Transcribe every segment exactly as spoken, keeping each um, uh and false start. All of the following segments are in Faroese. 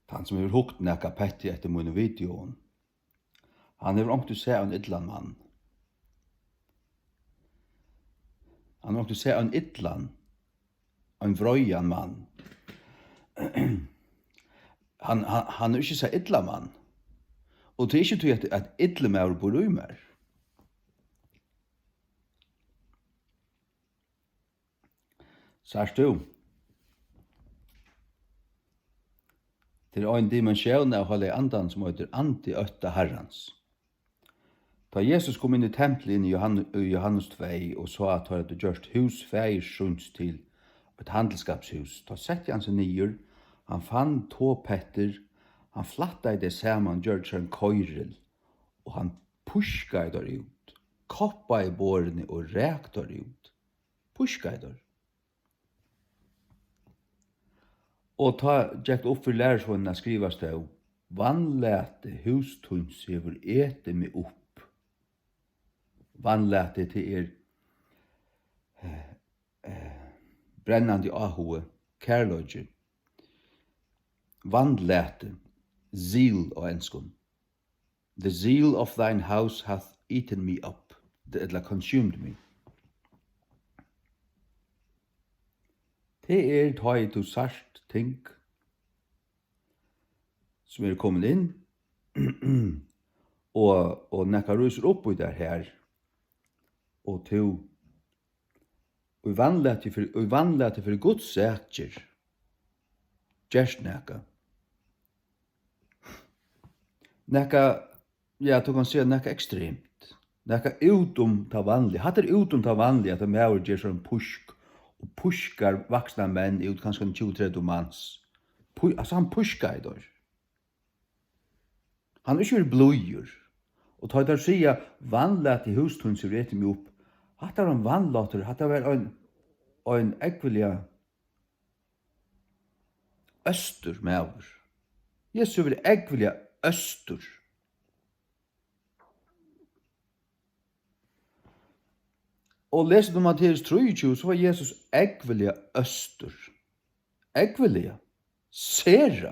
Tann, sum hevur hugt nakað petti eftir mínum videoum, hann hevur onkuntíð sæð ein illan mann. Hann hevur onkuntíð sæð ein illan, ein vreiðan mann. Hann, hann, hann hevur ikki sæð illan mann. Og tað er ikki tí, at, at illur maður býr í mær. Sært tú? Tað er ein dimensión av Heilaga Andanum, sum eitur andi ótta Harrans. Tá Jesus kom inn í templið inn í Johan-, í Johannes tvey og sá, at teir høvdu gjørt hús faðirs síns til eitt handilsskapshús, tá setti hann seg niður, hann fann tvo pettir, hann flættaði tey saman, gjørdi sær ein koyril, og hann pískaði teir út, koppaði borðini og rak teir út. Pískaði teir. Og tá gekk upp fyri lærisveinunum, at skrivað stóð: Vanlæti hús tíns hevur etið meg upp. Vanlæti, tað er, eh, eh, brennandi áhugi, kærleiki. Vanlæti, zeal á enskum. The zeal of thine house hath eaten me up, ella consumed me. Tað er, tá ið tú sært ting, sum eru komin inn, og, og nakað rísur upp í tær her, og tú í vanlæti fyri, í vanlæti fyri Guds sakir gert nakað. Nakað, ja, tú kanst siga nakað ekstremt. Nakað út um tað vanliga. Hatta er út um tað vanliga, at ein maður ger sær ein písk og pískar vaksnar menn út, kanska ein tjúgu, tretivu mans. Pí-, altso, hann pískaði teir. Hann hevur ikki verið blíður. Og tá teir siga, "Vanlæti hús tíns hevur etið meg upp", hatta var ein vanlætur, hatta var ein, ein ógvuliga óstur maður. Jesus hevur verið ógvuliga óstur. Og lesur tú Matteus trýogtjúgu, so var Jesus ógvuliga óstur. Ógvuliga. Sera.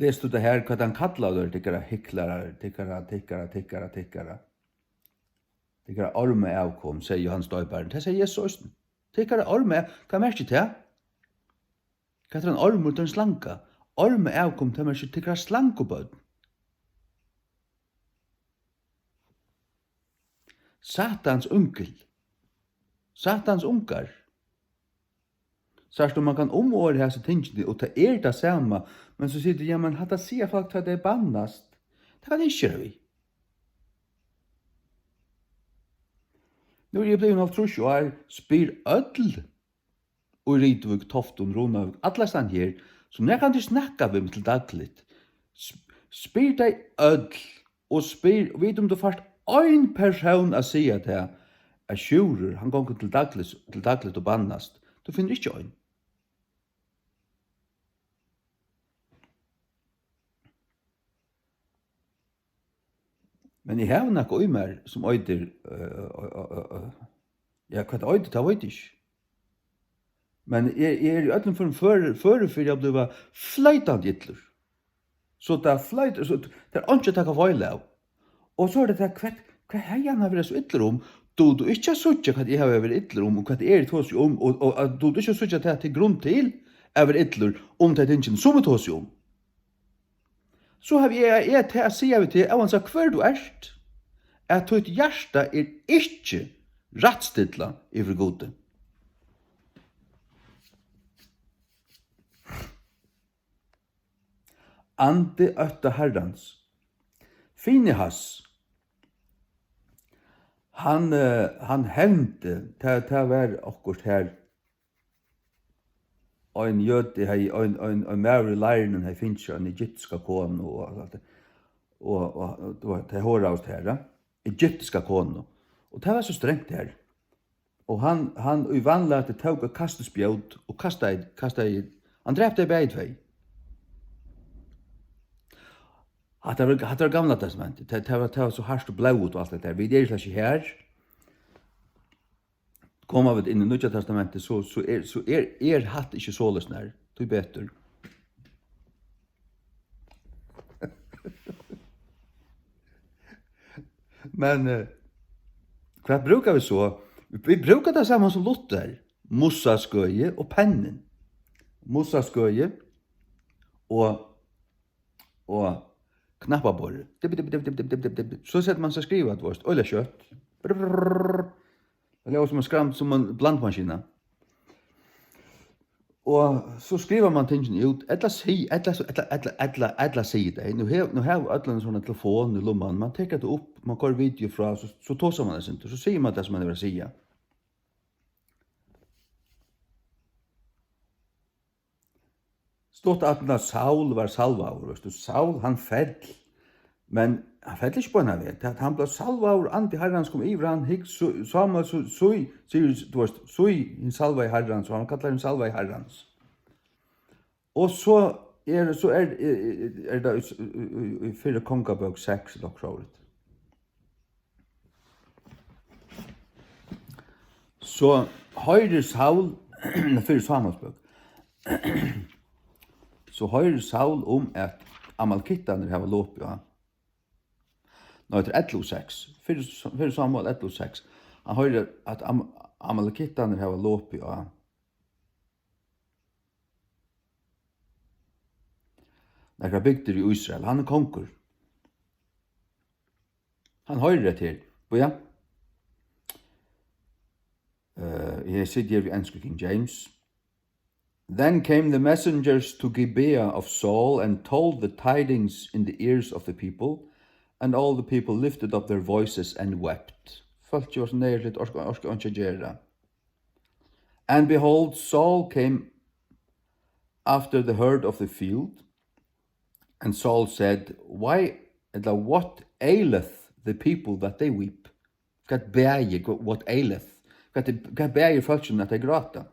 Lesur tú tað her, hvat hann kallar teir, tykkara hyklarar, tykkara, tykkara, tykkara, tykkara. Tykkara ormaavkom, segði Jóhannes Doyparin. Tað segði Jesus eisini. Tykkara orma-, hvat merkir tað? Hvat er ein ormur? Tað er ein slanga. Ormaavkom, tað merkir tykkara slangubørn. Satans ungil. Satans ungar. Sært tú, man kann umorða hasi tingini, og tað er tað sama, men so sigur tú, "Ja, men hatta siga fólk, tá tey bannast." Tað kann eg ikki gera við. Nú eri eg blivin hálvtrýss ár, spyr øll í Rituvík, Toftum, Runavík, allastaðni her, sum nakrantíð snakka við meg til dagligt. Sp-, spyr tey øll, og spyr, vit um tú fært ein persón at siga tað, at Sjúrður, hann gongur til dagligt, til dagligt og bannast. Tú finnur ikki ein. Men eg havi nakað í mær, sum eitur, øh, øh, øh, øh, øh. Ja, hvat tað eitur, tað veit eg ikki. Men eg, eg eri í øllum førum førur, førur fyri at blíva floytandi illur. So tað floyt-, so tað er einki at taka feil av. Og so er tað tað, hvat, hvat hevði hann verið so illur um? Dugir tú ikki at síggja, hvat eg havi verið illur um, og hvat eg eri tosi um, og, og, og dugir tú ikki at síggja tað til grund til at vera illur um tey tingini, sum eg tosi um? So havi eg, eg tað at siga við teg, óansæð hvør tú ert, at títt hjarta er ikki rættstillað yvir Gudi. Andi ótta Harrans. Finehas, hann, eh, hann hevndi, tað, tað var okkurt her, ein jødi hevði, ein, ein, ein maður í leirinum hevði fingið sær eina egyptiska konu og alt tað. Og, og, og tað horaðust her, ja? Egyptiska konu. Og tað var so strangt her. Og hann, hann í vanlæti tók eitt kastispjót og kastaði, kastaði, hann drap tey bæði tvey. Hatta var, hatta var Gamla Testamentið. Tað, tað var, tað var so hart og blóðugt og alt det der. Vit eru slett ikki her. Koma vit inn í Nýggja Testamentið, so, so er, so er, er hatta ikki soleiðis nær, tíbetur. Men, eh, hvat brúka vit so? Vit brúka tað sama sum Luther, mussaskøði og pennin. Mussaskøði og, og knappaborðið. Dip, dip, dip. So setir mann seg at skriva, tú veist, øgiliga skjótt. Brrr. Tað ljóðar sum ein skram-, sum ein blandmaskina. Og so skrivar mann tingini út, ella sig-, ella, ella, ella, ella, ella sigur tey. Nú hev-, nú hava øll ein sovorðna telefon í lummanum, mann tekur tað upp, mann koyrir video frá, so, so tosar mann eitt sindur, so sigur mann tað, sum mann hevur at siga. Stutt aftan á Saul var salvaður, veitst tú, Saul, hann fell, men hann fell ikki beinan veg. Tað, hann bleiv salvaður, andi Harrans kom yvir hann, hygg, so, Samuel, so, so, sigur, tú veist, so, hin salvaði Harrans, og hann kallar hin salvaði Harrans. Og so er, so er, er, er tað í, í, í, í fyrru Kongabók seks, ella okkurt sovorðið. So hoyrir Saul, nei, fyrru Samuelsbók. So hoyrir Saul um, at amalekittarnir hava lopið á. Nei, tað er ellivu seks. Fyrru, fyrru Samuel ellivu seks. Hann hoyrir, at am-, amalekittarnir hava lopið á nakrar bygdir í Ísrael. Hann er kongur. Hann hoyrir hetta her. Bíða. Eh, eg siti her við ensku King James. Then came the messengers to Gibeah of Saul and told the tidings in the ears of the people, and all the people lifted up their voices and wept. Fólkið var so neyðugt, orka, orka einki at gera. And behold, Saul came after the herd of the field, and Saul said, "Why, ella, what aileth the people that they weep?" Hvat bagir, hva-, what aileth? Hvat er, hvat bagir fólkinum, at tey gráta?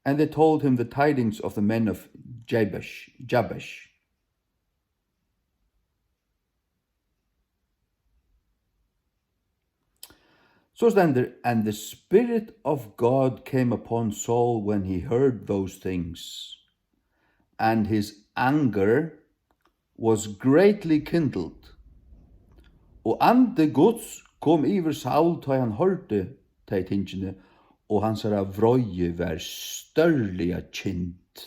And they told him the tidings of the men of Jabesh, Jabesh. So stendur, "And the Spirit of God came upon Saul when he heard those things, and his anger was greatly kindled." Og andi Guds kom yvir Saul, tá hann hoyrdi tey tingini, og hansara vreiði var stórliga kind.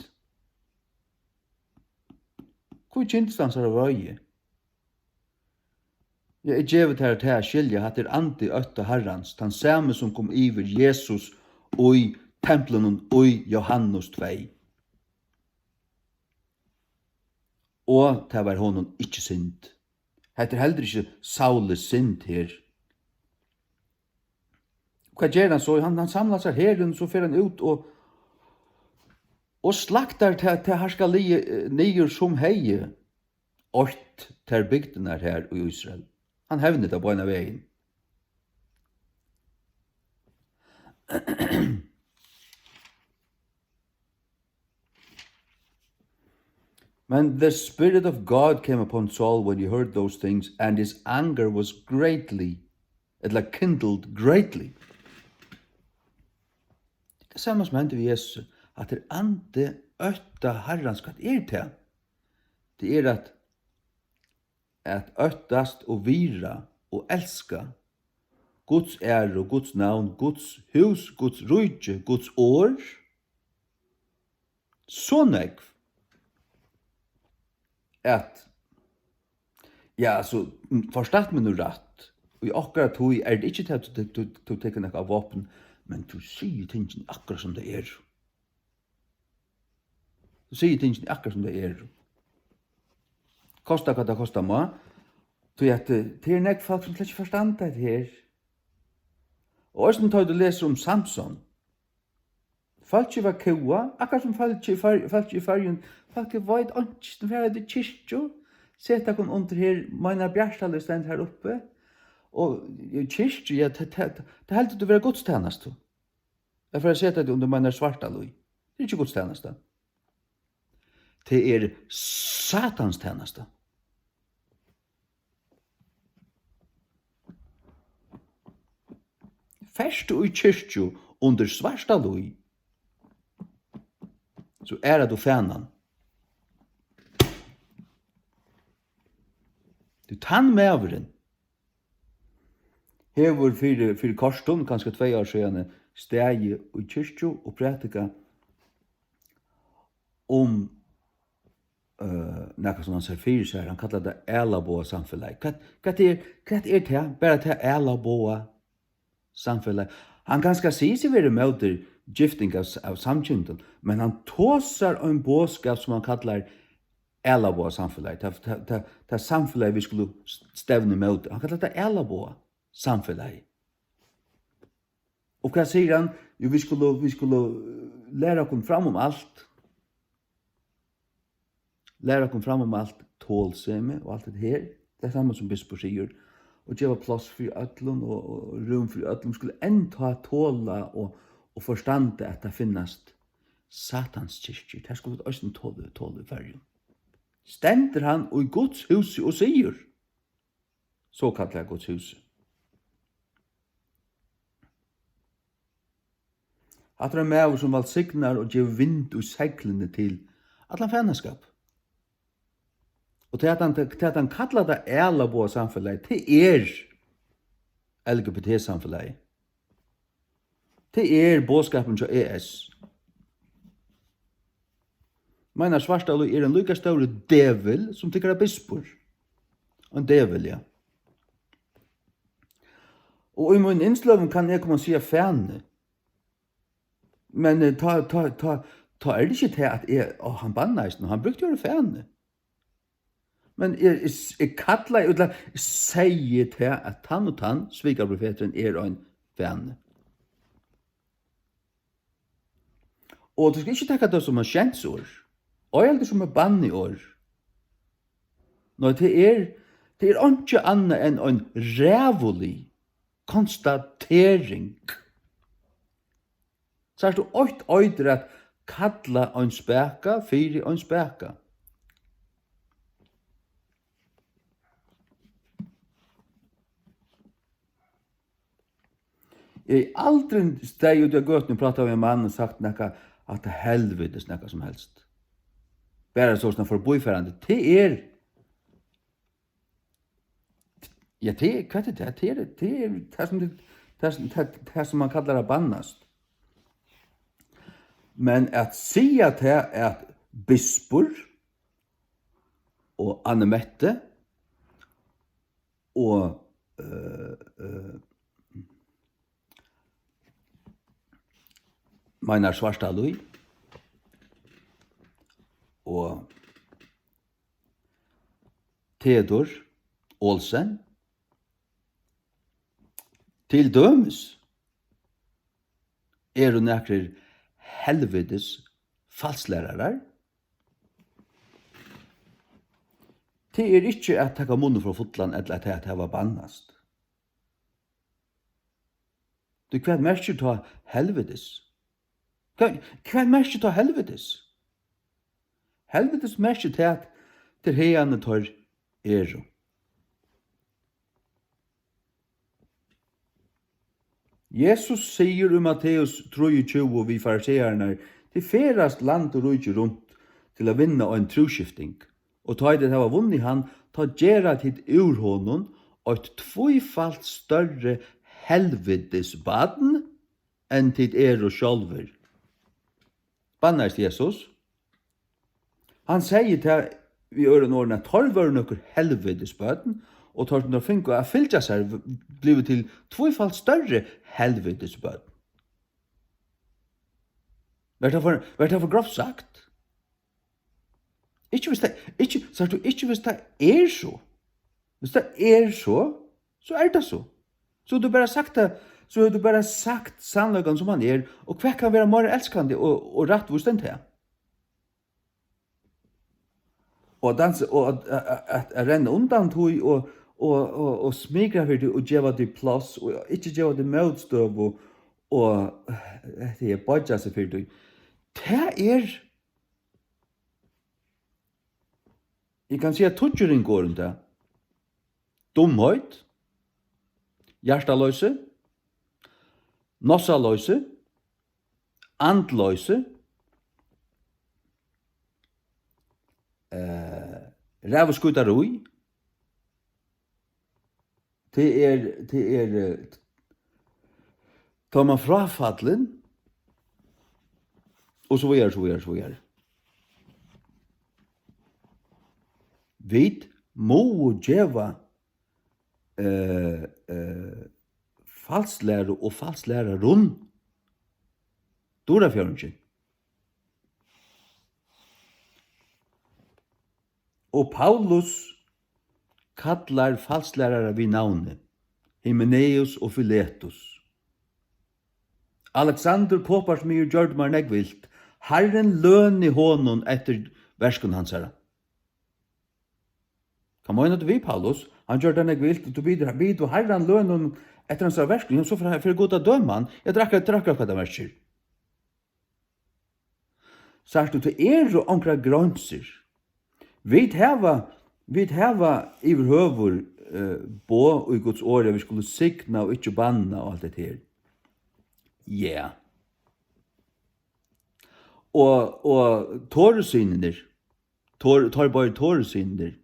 Hví kyndist hansara vreiði? Ja, eg gevi tær tað at skilja, hatta er andi ótta Harrans, tann sami, sum kom yvir Jesus í templinum í Johannes tvey. Og tað var honum ikki synd. Hetta er heldur ikki Sauli synd her. Hvat ger hann so? Hann, hann samlar sær herin, so fer hann út og, og slaktar tað, tað harkaliðið, eh, niður, sum hevði oytt tær bygdirnar her í Ísrael. Hann hevnir tað beinan vegin. Men the Spirit of God came upon Saul when he heard those things, and his anger was greatly, ella kindled greatly. Tað sama sum hendi við Jesus, at er andi ótta Harrans, hvat er tað? Tað er at, at óttast og virða og elska Guds æru, Guds navn, Guds hús, Guds ríki, Guds orð. So nógv at, ja, altso, forstætt meg nú rætt, í okkara tíð er tað ikki tað, at tú, tú, tú tekur nakað vápn, men tú sigur tingini akkurát sum tey eru. Tú sigur tingini akkurát sum tey eru. Kosta hvat tað kosta má, tí at, eh, tað er nógv fólk, sum slett ikki forstanda hetta her. Og eisini tá tú lesur um Samson, fólkið var kúgað, akkurát sum fólkið í Før-, fólkið í Føroyum. Fólkið veit einki, nú fara vit í kirkju, seta okkum undir her, Meinar Bjartalív stendur har uppi, og í kirkju, ja, tað, tað, tað heldur tú vera gudstænastu. Eg fari at seta teg undir Meinar Svartalív. Tað er ikki gudstænasta. Tað er Satans tænasta. Fert tú í kirkju undir svarta lí, so ærar tú fanan. Tí tann maðurin hevur fyri, fyri kortum, kanska tvey ár síðani, staðið í kirkju og prædikað um, øh, nakað, sum hann sær fyri sær. Hann kallar tað ælabogasamfelag. Hvat, hvat er, hvat er tað? Bara tað ælabogasamfelag. Hann kanska sigur seg vera ímóti gifting av, av samkyndum, men hann tosar ein boðskap, sum hann kallar ælabogasamfelag. Tað, tað, tað, tað samfelag, vit skulu stevna ímóti. Hann kallar tað ælabogasamfelag. Og hvat sigur hann? Jú, vit skulu, vit skulu, øh, læra okkum fram um alt. Læra okkum fram um alt, tolsemi og alt hetta her. Tað er sama sum bispur sigur. Og geva pláss fyri øllum og, og rúm fyri øllum. Skulu enntá tola og, og forstanda, at tað finnast Satans kirkjur. Tað skulu vit eisini tola, tola í Føroyum. Stendur hann í Guds húsi og sigur, sokallaða Guds húsi. Hatta er ein maður, sum vælsignar og gevur vind í seglini til allan fanaskap. Og tað, at hann, tað, at hann kallar tað ælabogasamfelagið, tað er L G B T-samfelagið. Tað er boðskapurin hjá E S. Meinar, Svartalíð er ein líka stórur djevul sum tykkara bispur. Ein djevul, ja. Og í mínum innsløgum kann eg koma og siga fani. Men, eh, tá, tá, tá, tá er tað ikki tað, at eg, á, hann bannaðist nú, hann brúkti orðið fani. Men eg, eg, eg kallaði, ella eg segði tað, at tann og tann svikarprofeturin er ein fani. Og tú skal ikki taka tað sum eitt skjentsorð, ei heldur sum eitt banniorð. Nei, tað er, tað er einki annað enn ein ræðulig konstatering. Sært tú, eitt eitur at kalla ein spaka fyri ein spaka. Eg hevði aldrin staðið úti á gøtuni og prátað við ein mann og sagt nakað, at helvitis nakað sum helst. Bara sovorðið forbífarandi. Tað er, ja, tað er, hvat er tað? Tað er, tað er tað sum, tað, tað sum, tað, tað sum man kallar at bannast. Men at siga tað, at bispur og Anne Mette og, øh, øh, Meinar Svartalíð og Theodor Olsen. Til dømis eru nakrir helvitis falslærarar. Tað er ikki at taka munnin fyri fullan ella at tað at hava bannast. Tí hvat merkir tá helvitis? Hvat, hvat merkir tá helvitis? Helvitis merkir tað, at tað er haðani teir eru. Jesus sigur í Matteus trýogtjúgu við fariseararnar: "Tit ferðast land og ríki runt til at vinna ein trúskifting, og tá ið tit hava vunnið hann, tá gera tit úr honum eitt tvífalt størri helvitisbarn enn tit eru sjálvir." Bannaðist Jesus? Hann segði tað við øðrum orðum, at teir vóru nøkur helvitisbørn, og teir, sum teir fingu at fylgja sær, v-, blivu til tvífalt størri helvitisbørn. Var tað for, var tað for grovt sagt? Ikki viss tað, ikki, sært tú, ikki viss tað er so. Viss tað er so, so er tað so. So hevur tú bara sagt tað, so hevur tú bara sagt sannleikan sum hann er, og hvat kann vera meira elskandi og, og rættvíst enn tað? Og at dansa, og at, at, at, at renna undan tí og, og, og, og smikra fyri tí og geva tí pláss og ikki geva tí mótstøðu og, hetta er, boyggja seg fyri tí. Tað er, eg kann siga tíggju ring orð um tað. Dumheit, hjartaloysi, nossaloysi, andloysi, eh, ræðuskítarí, tað er, tað er, eh, tá man fráfallin, og so víðari, so víðari, so víðari. Vit mugu geva, eh, eh, falslæru og falslærarum dúrafjørðingin. Og Paulus kallar falslærara við navni, Hymenaeus og Filetus. Alexander koparsmiður gjørdi mær nógv ilt. Harrin løni honum eftir verkum hansara. Hvat meinar tú við, Paulus? Hann gjørdi tær nógv ilt, og tú biður, biður tú Harran løni honum eftir hansara verkum. Jú, so fer, fer Gud at døma hann. Ja, tað er akkurát, tað er akkurát, hvat tað merkir. Sært tú, tað eru onkrar greinsir. Vit hava, vit hava yvirhøvur, eh, boð í Guds orði, at vit skulu signa og ikki banna og alt hetta her. Ja. Og, og Toru synirnir, Tor, teir báðir Toru synirnir,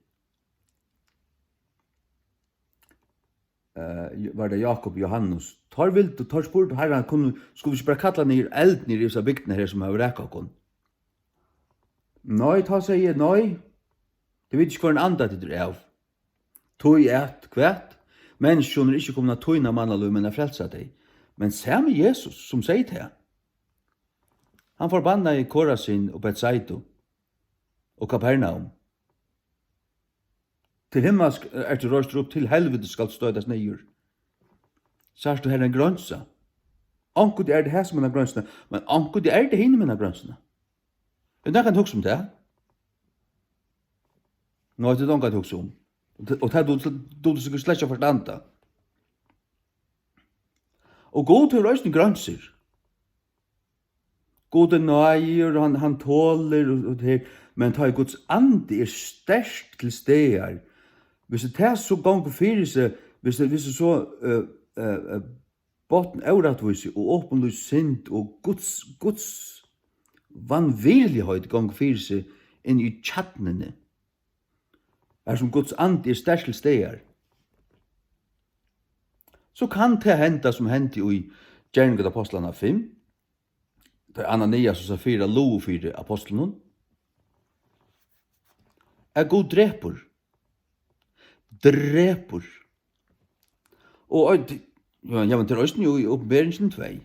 eh, var tað Jakob og Johannes? Teir vildu, teir spurdu Harran, kunnu, skulu vit ikki bara kalla niður eld niður í hesa bygdina her, sum hevur rakað okkum? Nei, tá segði eg, nei, tey vita ikki, hvørjum anda tit eru av. Tí at, hvat? Menniskjusonur er ikki komin at týna mannalív, men at frelsa tey. Men sami Jesus, sum segði tað, hann forbannaði Korasin og Betsaidu og Kapernaum. Til himmalsk ertu reistur upp, til helvitis skalt stoytast niður. Sært tú, her er ein greinsa. Onkuntíð er tað her, sum er greinsin, men onkuntíð er tað hinumegin greinsin. Er nakar at hugsa um tað? Nei, tað er onkur at hugsa um. Og tað, og tað dugir, dugir sikkurt slett ikki at forstanda. Og Gud hevur eisini greinsir. Gud er náðigur, og hann, hann tolir, og, og tað her, men tá ið Guds andi er sterkt til staðar, hvis tað so gongur fyri seg, hvis tað, hvis tað so, eh, eh, eh, botn órættvísi og opinlýs synd og Guds, Guds vanvirðiligheit gongur fyri seg inn í kjarnuni, har sum Guds andi er sterkt til staðar, so kann tað henda, sum hendi í Gerningar Ápostlanna fimm, tá Ananias og Safira lugu fyri ápostlunum, at Gud drepur. Drepur. Og, og, ja, ja, men tað er eisini í Opinberingin tvey.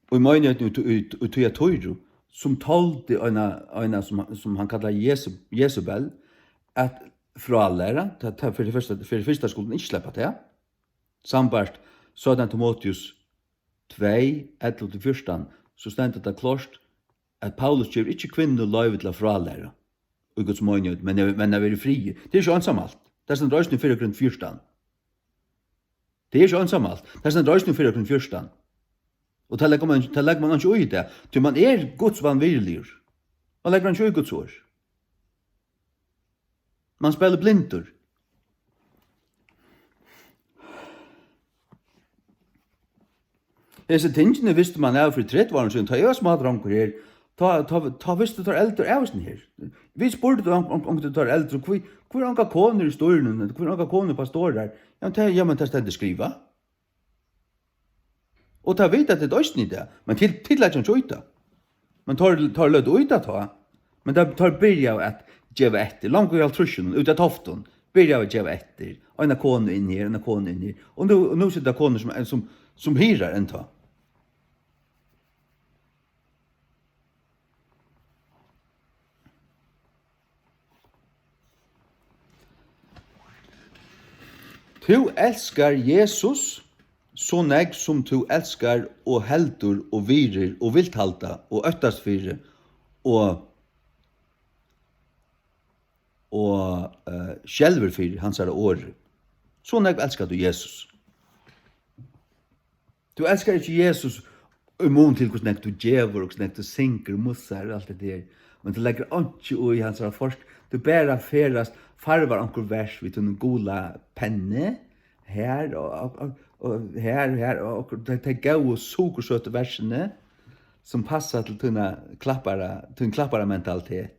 Og í meinigheitin í, í, í Tyatira, sum toldi eina, eina sum, sum hann kallar Jesu-, Jesebel, at frálæra, tað, tað, fyri fyrsta, fyri fyrsta skuldi hon ikki sleppa tað. Sambært syttanda Timoteus tvey, ellivu til fjúrtan, so stendur tað klárt, at Paulus gevur ikki kvinnu loyvi til at frálæra í Guds meinigheit, men, men at vera í friði. Tað er ikki einsamalt. Tað stendur eisini í fyrra Korint fjúrtan. Tað er ikki einsamalt. Tað stendur eisini í fyrra Korint fjúrtan. Og tað leggur man, tað leggur man ikki í tað, tí man er Guds vanvirðiligur. Man leggur hann ikki í Guds orð. Man spælir blindur. Hesi tingini visti man av fyri tretivu árum síðan, tá eg var smádrongur her, tá, tá, tá vistu teir eldur av hesum her. Vit spurdu um, um, um teir eldur, hví, hví eru ongar konur í stýrinum, hví eru ongar konur pastorar? Ja, men tað, ja, men tað stendur skrivað. Og tað vita tit eisini í dag, men tit, tit leggja ikki í tað. Men teir, teir løgdu í tað tá, men teir, teir byrjaðu at geva eftir, longu í hálvtrýssunum, úti á Toftum, byrjaðu at geva eftir. Eina konu inn her, eina konu inn her. Og nú, og nú sita konur sum, sum, sum hirðar enntá. Tú elskar Jesus so nógv, sum tú elskar og heldur og virðir og vilt halda og óttast fyri og, og, eh, skelvur fyri hansara orði. So nógv elskar tú Jesus. Tú elskar ikki Jesus í mun til, hvussu nógv tú gevur, og hvussu nógv tú syngur og mussar og alt det der. Men tú leggur einki í hansara forsk-, tú bara ferðast, farvar onkur vers við tínum gula penni, her og, og, og, og her, her, og, og tey, tey góðu sukursøtu versini. sum passa til tína klappara, tín klapparamentalitet.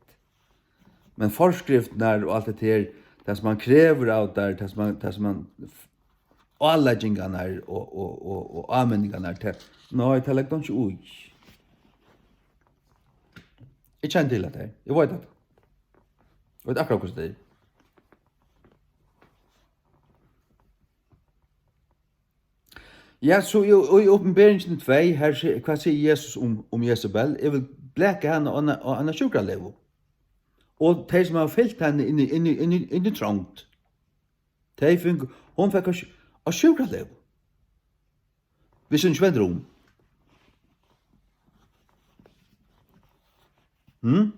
Men forskriftirnar og alt hetta her, tað sum hann krevur av tær, tað sum hann, tað sum hann, áleggingarnar og, og, og, og áminningarnar, tað, nei, tað leggur hann ikki í. Eg kenni til hetta her, eg veit hetta. Eg veit akkurát, hvussu tað er. Ja, so í, í Opinberingini tvey, her se-, hvat sigur Jesus um, um Jesabel? Eg vil blaka hana á eina, á eina sjúkralegu. Og tey, sum hava fylgt henni inn í, inn í, inn í, inn í trongd, tey fingu, hon fekk á sj-, á sjúkralegu. Hvis hon ikki vendir um. Hm?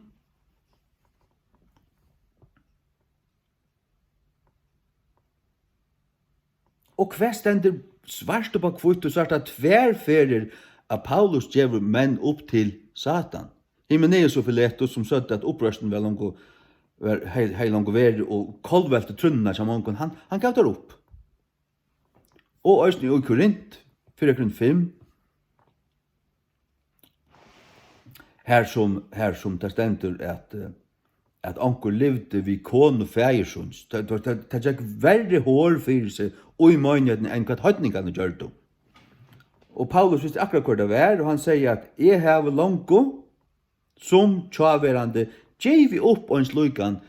Og hvat stendur svart upp á hvítt? Tú sært tað tvær ferðir, at Paulus gevur menn upp til Satan. Hymenaeus og Filetus, sum søgdu, at uppreisnin var longu, var, hevði, hevði longu verið, og kollvelti trúnna hjá mongum, hann, hann gav tær upp. Og eisini í Korint, fyrra Korint fimm, har sum, har sum tað stendur, at, eh, at onkur livdi við konu faðir síns. Tað, tað, tað, tað gekk verri hor fyri seg í meinigheitini enn hvat heidningarnir gjørdu. Og Paulus visti akkurát, hvør tað var, og hann segði, at eg havi longu, sum hjáverandi, givið upp eins líkan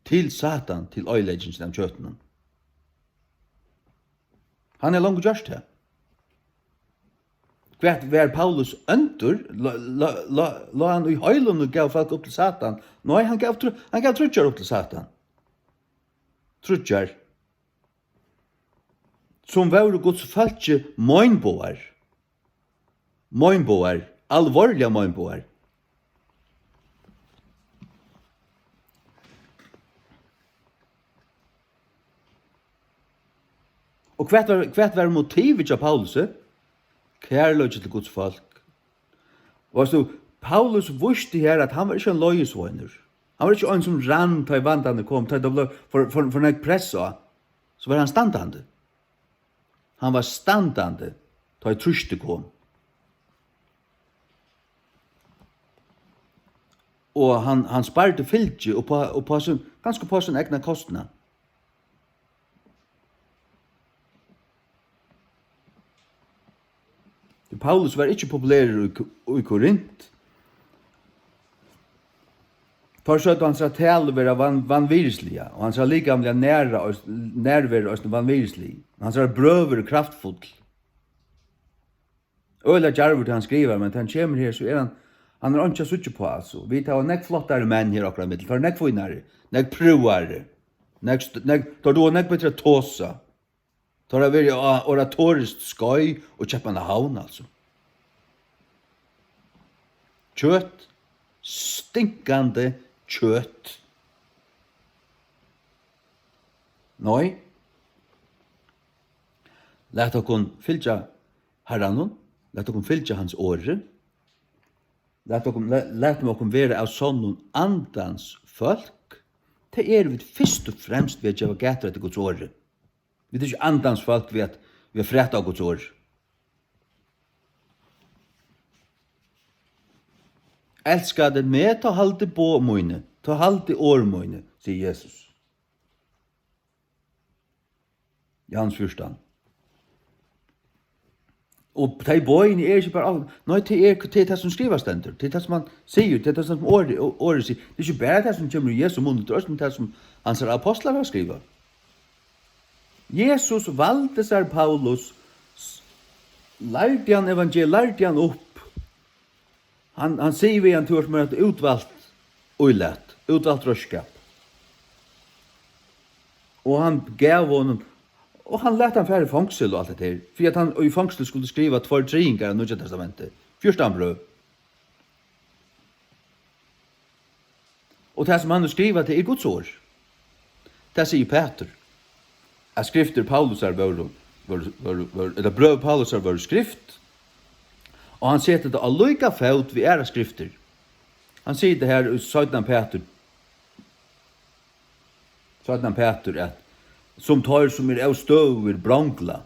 til Satan, til oyðileggingina av kjøtinum. Hann hevur longu gjørt tað. Hvat, var Paulus óndur? Lá, lá, lá, lá hann í heilum og gav fólk upp til Satan? Nei, hann gav trý-, hann gav tríggjar upp til Satan. Tríggjar. Sum vóru Guds fólki meinbogar. Meinbogar. Alvorliga meinbogar. Og hvat var, hvat var motivið hjá Paulusi? Kærleiki til Guds fólk. Og veitst tú, Paulus vísti her, at hann var ikki ein leiðisveinur. Hann var ikki ein, sum rann, tá ið vandarnir kom, tá ið tað bleiv for, for, for nógv press á. So var hann standandi. Hann var standandi, tá ið trýstið kom. Og hann, hann spardi fylgi upp á, upp á sín, kanska upp á sín egna kostnað. Paulus var ikki populerur í Ko-, í Korint. Teir søgdu hansara talu vera van-, vanvirðisliga, og hansara likamliga næra eis-, nærveru eisini vanvirðislig. Hansara brøv eru kraftfull. Øgiliga djarvur, tá hann skrivar, men tá hann kemur her, so er hann, hann er einki at síggja uppá, altso. Vit hava nógv flottari menn her okkara millum. Teir eru nógv fínari, nógv prúðari, nógv st-, nógv, teir duga nógv betri at tosa. Teir hava verið á oratoriskt skeið og Keypmannahavn, altso. Kjøt, stinkandi kjøt. Nei. Lat okkum fylgja Harranum, lat okkum fylgja hans orði. Lat okkum, la-, latum okkum vera av sonnum andans fólk. Tað eru vit fyrst og fremst við at geva gætur eftir Guds orði. Vit eru ikki andans fólk við at, við at fræta á Guds orð. Elskar tú meg, tá haldi boð míni, tá haldi orð míni, sigur Jesus. Johannes fjúrtan. Og tey boðini er ikki bara, nei, tað er, tað er tað, sum skrivað stendur. Tað er tað, sum hann sigur. Tað er tað, sum orðið, orðið sigur. Tað er ikki bara tað, sum kemur úr Jesu munn, tað er eisini tað, sum hansara apostlar hava skrivað. Jesus valdi sær Paulus, s-, lærdi hann evangeliið, lærdi hann upp. Hann, hann sigur við hann: "Tú ert mær eitt útvalt ílat, útvalt reiðskap." Og hann gav honum, og hann læt hann fara í fongsul og alt hetta her, fyri at hann í fongsul skuldi skriva tveir triðingar av Nýggja Testamenti, fjúrtan brøv. Og tað, sum hann hevur skrivað, tað er Guds orð. Tað sigur Pætur, at skriftir Paulusar vóru, vóru, vóru, vóru, ella brøv Paulusar vóru skrift, og hann setir tað á líka fót við aðrar skriftir. Hann sigur tað her í seinna Pætur, seinna Pætur, at sum teir, sum eru óstøðugir, brongla,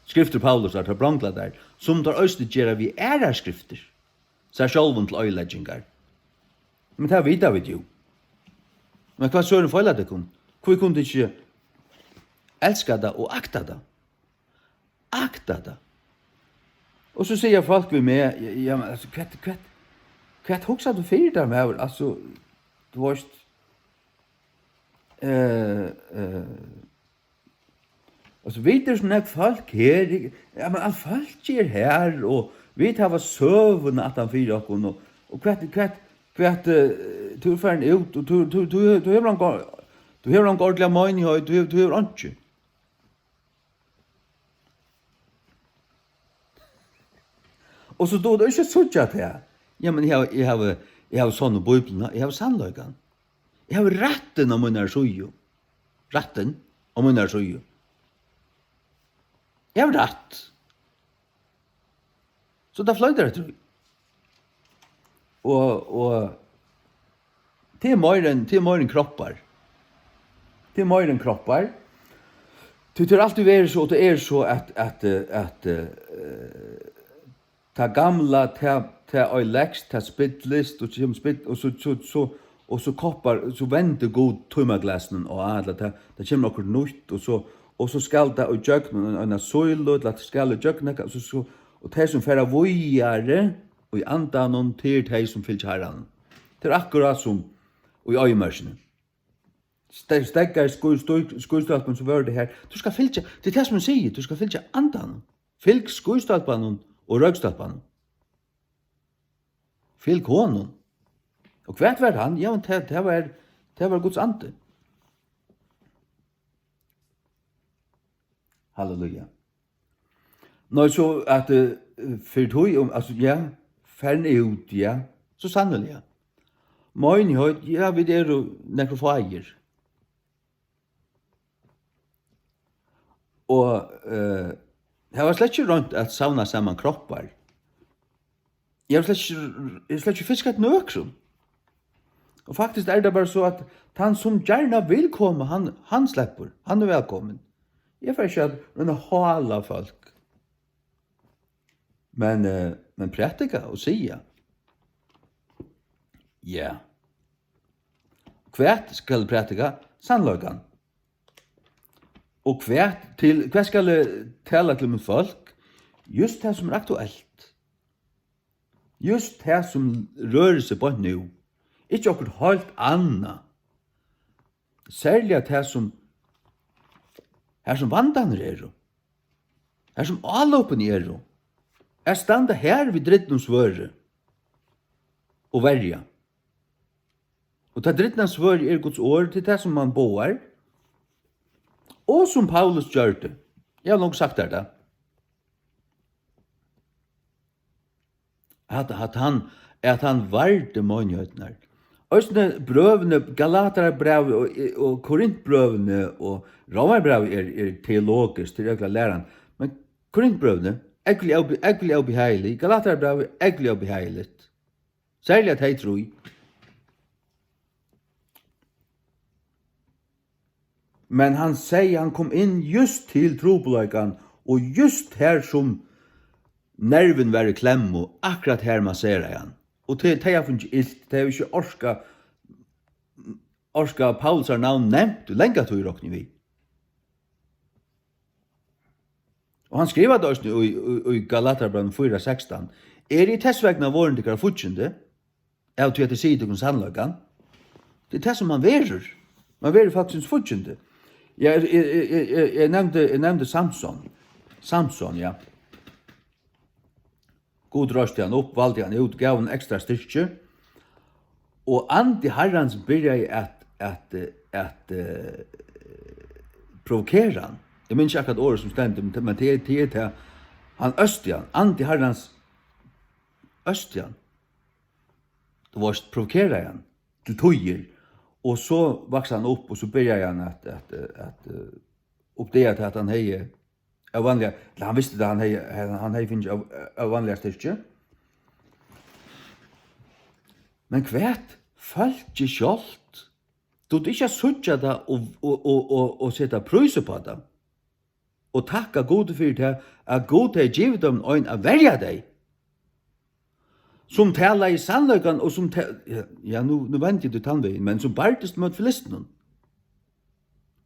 skriftir Paulusar, teir brongla tær, sum teir eisini gera við aðrar skriftir. sær sjálvum til oyðileggingar. Men tað vita vit jú. Men hvat søren feilar tykkum? Hví kunnu tit ikki elska tað og akta tað? Akta tað. Og so siga fólk við meg, ja, ja, men, altso, hvat, hvat, hvat hugsar tú fyri tær, maður? Altso, tú veitst, eh, eh, altso, vit eru so nógv fólk her, ja, men alt fólkið er her, og vit hava søguna aftan fyri okkum, og, og hvat, hvat, hvat, eh, tú ert farin út, og tú, tú, tú, tú hevur onga, tú hevur onga ordiliga meinigheit, tú hevur, tú hevur einki. Og so dugir tú ikki at síggja tað. Jamen, eg havi, eg havi, eg havi sonnu Bíbliuna, eg havi sannleikan. Eg havi rættin á mínari síðu. Rættin á mínari síðu. Eg havi rætt. So tað floytur eftir tí. Og, og tað er meira enn, tað er meira enn kroppar. Tað er meira enn kroppar. Tí tað er altíð verið so, og tað er so, at, at, eh, at, eh, tað gamla, tað, tað oyðilegst, tað spillist, og kemur spill, og so, so, so, og so koppar, so vendir Gud tímaglasinum á, ella tað, tað kemur okkurt nýtt, og so, og so skal tað í gjøgnum ein, eina sílu, ella tað skal í gjøgnum nakað, og so, so, og tey, sum fara víðari í andanum, tað eru tey, sum fylgja Harranum. Tað er akkurát sum í oyðimørkini. Ste-, steðga í ský-, stý-, skýstólpum, so vóru tey har. Tú skal fylgja, tað er tað, sum hann sigur, tú skal fylgja andanum. Fylg skýstólpanum og roykstólpanum. Fylg honum. Og hvat var hann? Ja, men tað, tað var, tað var Guds andi. Halleluja. Nei, so at, eh, fyri tí, um, altso, ja, farin út, ja, so sanniliga. Meinigheit, ja, vit eru nakrir fáir. Og, eh, tað var slett ikki roynt at savna saman kroppar. Eg havi slett ikki, eg havi slett ikki fiskað eftir nøkrum. Og faktiskt er tað bara so, at tann, sum gjarna vil koma, hann, hann sleppur. Hann er vælkomin. Eg fari ikki at royna at hála fólk. Men, eh, men prædika og siga. Ja. Hvat skal eg prædika? Sannleikan. Og hvat til, hvat skal eg tala til mítt fólk? Júst tað, sum er aktuelt. Júst tað, sum rørir seg beint nú. Ikki okkurt heilt annað. Serliga tað, sum, har sum vandarnir eru. Har sum álopini eru. At standa har við drýldnum svørði og verja. Og tað drýldna svørðið er Guds orð, til tað, sum hann boðar, og sum Paulus gjørdi. Eg havi longu sagt tær tað. At, at hann, at hann vardi meinighetirnar. Eisini brøvini, Galatarabrævið og, og Korintbrøvini og Rómarbrævið er, er teologiskt, tað er øgiliga læran. Men Korintbrøvini, øgiliga óbe-, øgiliga óbehagiliga. Galatarabrævið, øgiliga óbehagiliga. Serliga tey trý. Men hann segði, hann kom inn júst til trupulleikan, og júst har sum nervin var í klemmu, akkurát har masseraði hann. Og tey, tey hava fingið ilt, tey hava ikki orkað, orkað Paulusar navn nevnt í langa tíð, rokni eg við. Og hann skrivar tað eisini í, í, í Galatarabrævinum fýra sekstan: Eri eg tess vegna vorðin tykkara fíggindi, av tí at eg sigi tykkum sannleikan? Tað er tað, sum man verður. Man verður faktiskt fíggindi. Ja, eg, eg, eg, eg, eg nevndi, eg nevndi Samson. Samson, ja. Gud reisti hann upp, valdi hann út, gav hann ekstra styrki. Og andi Harrans byrjaði at, at, at, eh, provokera hann. Eg minnist ikki akkurát orðið sum stendur, men tað er, tað er tað. Hann østi hann. Andi Harrans østi hann. Tú veitst, provokeraði hann til tíðir. Og so vaks hann upp, og so byrjaði hann at, at, at, eh, uppdaga tað, at hann hevði óvanliga, ella hann visti tað, hann hevði, hann, hann hevði fingið ó-, óvanliga styrki. Men hvat fólkið sjálvt dugdi ikki at síggja tað og, og, og, og, og seta prís upp á tað og takka Gudi fyri tað, at Gud hevði givið teimum ein at verja tey. sum talaði sannleikan og sum ta-, ja, ja, nú, nú vendi eg til tann vegin, men sum bardist móti filistunum.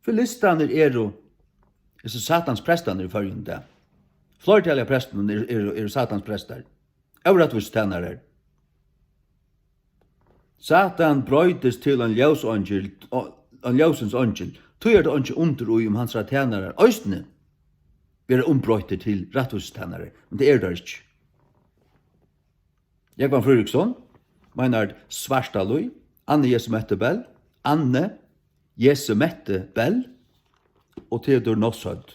Filistarnir eru, hesir satans prestarnir í Føroyum í dag. Fleirtalið av prestunum eru, eru, eru satans prestar. Órættvísitænarar. Satan broytist til ein ljóseingil, ein ljósins eingil. Tí er tað einki undur í, um hansara tænarar eisini verða umbroyttir til rættvísitænarar, men tað eru teir ikki. Jógvan Fríðriksson meinar Svartalíð, Anne Jesu Mette Bell, Anne Jesu Mette Bell og Theodor Nashødd.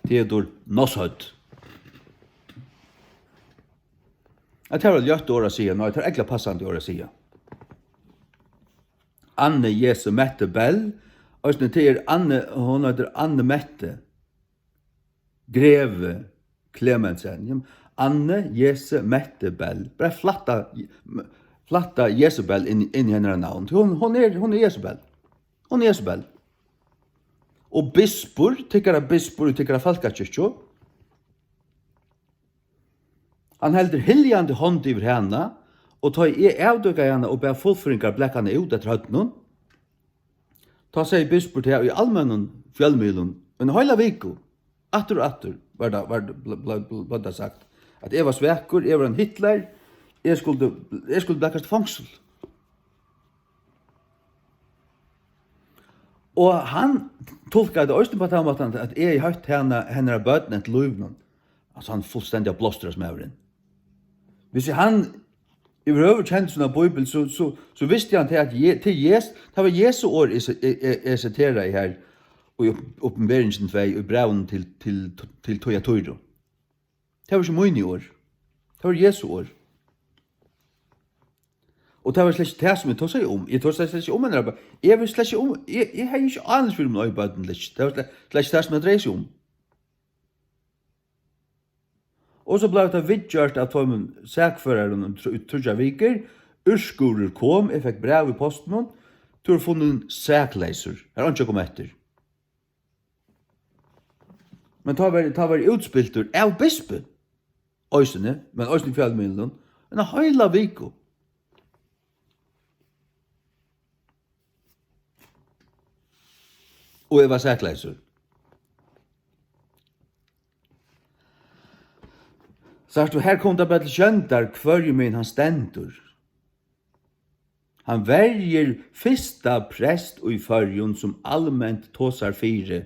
Theodor Nashødd. At tað var ljótt orð at siga, nei, tað er ógvuliga passandi orð at siga. Anne Jesu Mette Bell, eisini tað er Anne, hon eitur Anne Mette. Greve Clemensen. Jamen, Anne Jesu Mette Bell. Bara flætta, flætta Jezebel inn, inn í hennara navn. Hon, hon er, hon er Jezebel. Hon er Jezebel. Og bispur, tykkara bispur í tykkara fólkakirkju, hann heldur hyljandi hond yvir hana, og tá eg avdúkaði hana og bað fullføringar blaka hana út eftir høvdinum, tá segði bispur tað í almennum fjølmiðlum eina heila viku. Aftur og aftur var tað, var, bl-, bl-, bl-, bleiv tað sagt, at eg var svakur, eg var ein Hitler, eg skuldi, eg skuldi blakast í fongsul. Og hann tulkaði tað eisini á tann mátan, at eg hevði hoyrt hana, hennara børn eftir lívinum. Altso, hann fullstendiga blástur, maðurin. Hvis hann yvirhøvur kendi sína bíbel, so, so, so visti hann tað, at Je-, til Jes-, tað var Jesu orð, eg se-, eg, eg, eg siteraði her í Op-, Opinberingin tvey, í brævinum til, til, til Thyatira. Tað var ikki míni orð. Tað var Jesu orð. Og tað var slett ikki tað, sum eg tosaði um. Eg tosaði slett ikki um hennara børn. Eg vissi slett ikki um, eg, eg hevði ikki ánilsi fyri, um hon eigur børn ella ikki. Tað var slett, slett ikki tað, sum tað dreier seg um. Og so bleiv tað viðgjørt av teimum sakførarum um trý-, tríggjar vikur. Úrskurður kom, eg fekk bræv í postinum. Tú ert funnin sakleysur. Har er einki at koma eftir. Men tá var, tá var eg útspiltur av bispi eisini, men eisini í fjølmiðlunum, eina heila viku. Og eg var sakleysur. Sært tú, her kom tað bara til sjóndar, hvørjumegin hann stendur. Hann verjir fyrsta prest í Føroyum, sum alment tosar fyri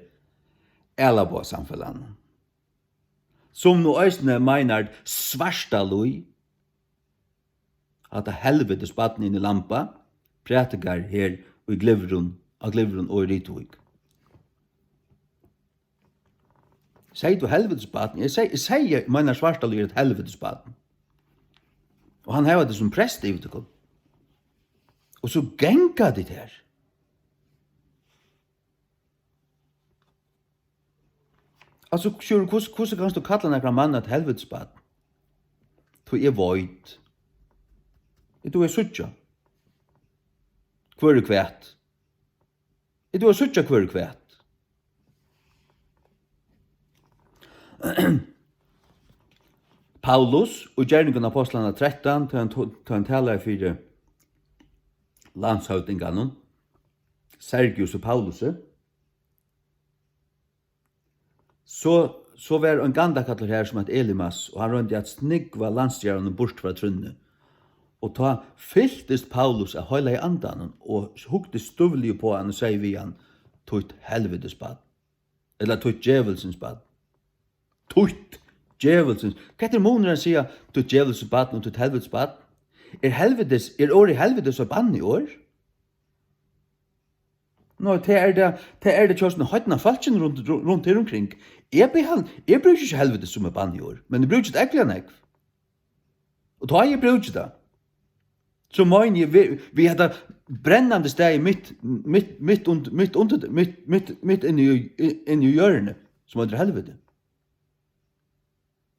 ælabogasamfelagnum, sum nú eisini meinar Svartalíð, hatta helvitis barn inni í Lamba, prædikar her í Glyvrum, á Glyvrum og í Rituvík. Segði tú helvitis barn? Eg seg-, eg segði, eg meini, Svartalíð er eitt helvitis barn. Og hann hevur tað sum prest yvir tykkum. Og so ganga tit her. Altso, Sjúrður, hvussu, hvussu kanst tú kalla nakran mann eitt helvitis barn? Tí eg veit. Eg dugi at síggja. Hvør er hvat? Eg dugi at síggja, hvør er hvat. Paulus, í Gerningum Ápostlanna trettan, tá hann to-, tá hann talaði fyri landshøvdinganum, Sergiusi Paulusi, so, so var ein gandakallur har, sum æt Elimas, og hann royndi at snúgva landsstjóranum burt frá trúnni. Og tá fyltist Paulus av Heilaga Andanum og hugdi stívliga upp á hann og segði við hann: Títt helvitis barn, ella títt djevulsins barn. Títt djevulsins. Hvat er munurin at siga títt djevulsins barn og títt helvitis barn? Er helvitis, er orðið helvitis eitt banniorð? Nei, tað er tað, tað er tað hjá sovorðnum heidnafólki rundt, rundt her umkring. Eg behandli, eg brúki ikki helvitis sum eitt banniorð, men eg brúki tað ógvuliga nógv. Og tá eg brúki tað, so meini eg við, við hetta brennandi staðið mitt, mitt, mitt und-, mitt undir, mitt, mitt, mitt inni í, inni í jørðini, sum eitur helviti.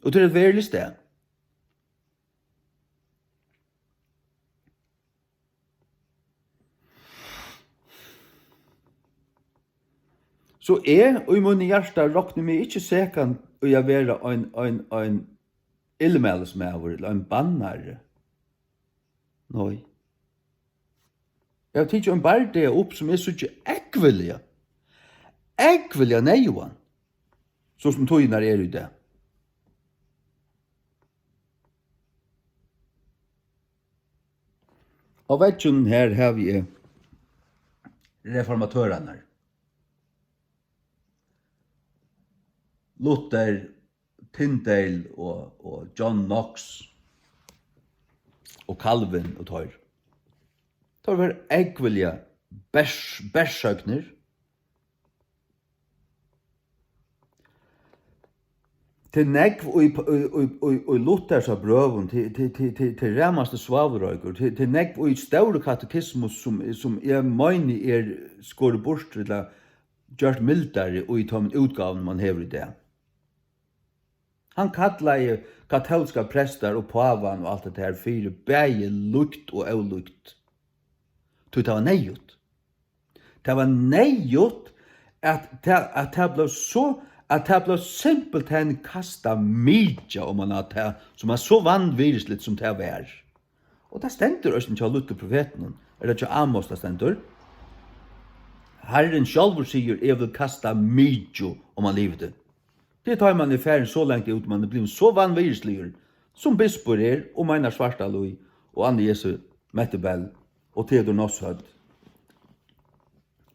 Og tað er eitt veruligt stað. So eg í mínum hjarta rokni meg ikki sekan í at vera ein, ein, ein, illmælismaður ella ein bannari. Nei. Eg havi tikið ein bardaga upp, sum eg síggi ógvuliga, ógvuliga neyðugan, so sum tíðirnar eru í dag. Á vegginum her havi eg reformatørarnar. Luther, Tyndale og, og John Knox og Calvin og teir. Teir vóru ógvuliga bers-, bersøgnir. Tað er nógv í, í, í, í, í Luthersa brøvum, tað, tað, tað, tað, tað er ramastu svávuroykur, tað, tað er nógv í stóru katekismu, sum, sum eg meini er skorið burtur ella gjørt mildari í teimum útgávum, mann hevur í dag. Hann kallaði katólskar prestar og pávan og alt hetta her fyri bæði líkt og ólíkt. Tí tað var neyðugt. Tað var neyðugt, at tað, at tað bleiv so, at tað bleiv simpelthen kastað mykja oman á tað, sum var so vanvirðisligt, sum tað var. Og tað stendur eisini hjá lítlu profetinum. Er tað hjá Amos, tað stendur? Harrin sjálvur sigur: "Eg vil kasta mykju oman yvir teg." Tað er tá, man er farin so langt út, man er blivin so vanvirðisligur, sum bispur er, og meinar Svartalíð og Anna Jesu Mettibell og Theodor Nashødd,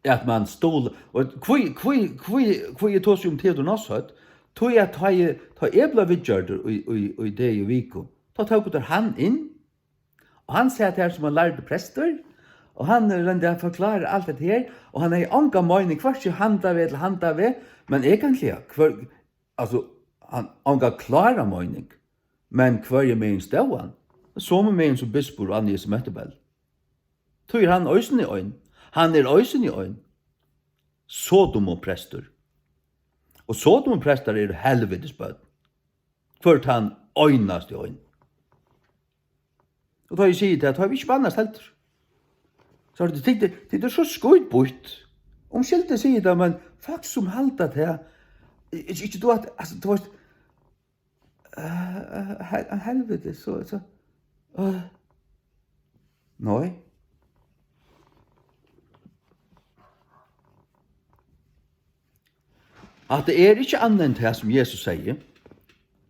at man stóð, og hví, hví, hví, hví eg tosi um Theodor Nashødd? Tí at tá eg, tá eg bleiv viðgjørdur í, í, í Degi og Viku, tá tóku teir hann inn, og hann sat har sum ein lærdur prestur, og hann royndi at forklára alt hetta her, og hann hevði onga meining, hvørki handan veg ella handan veg, men eigentliga, hvør, altso, hann onga klára meining, men hvørjumegin stóð hann? Somu megin sum bispur og Anna Jesu Mettibell. Tí er hann eisini ein. Hann er eisini ein sodomuprestur. Og sodomuprestar eru helvitis børn. Hvør tann einasti ein. Og tá eg sigi tað, tá eg ikki bannast heldur. So er tað, tit, tit er so skítbýtt. Umskylda, sigi tað, men fólk sum halda tað, ikki, ikki tú at, altso, tú veitst, eh, eh, hel-, helviti, so, so, eh, nei. At tað er ikki annað enn tað, sum Jesus segði.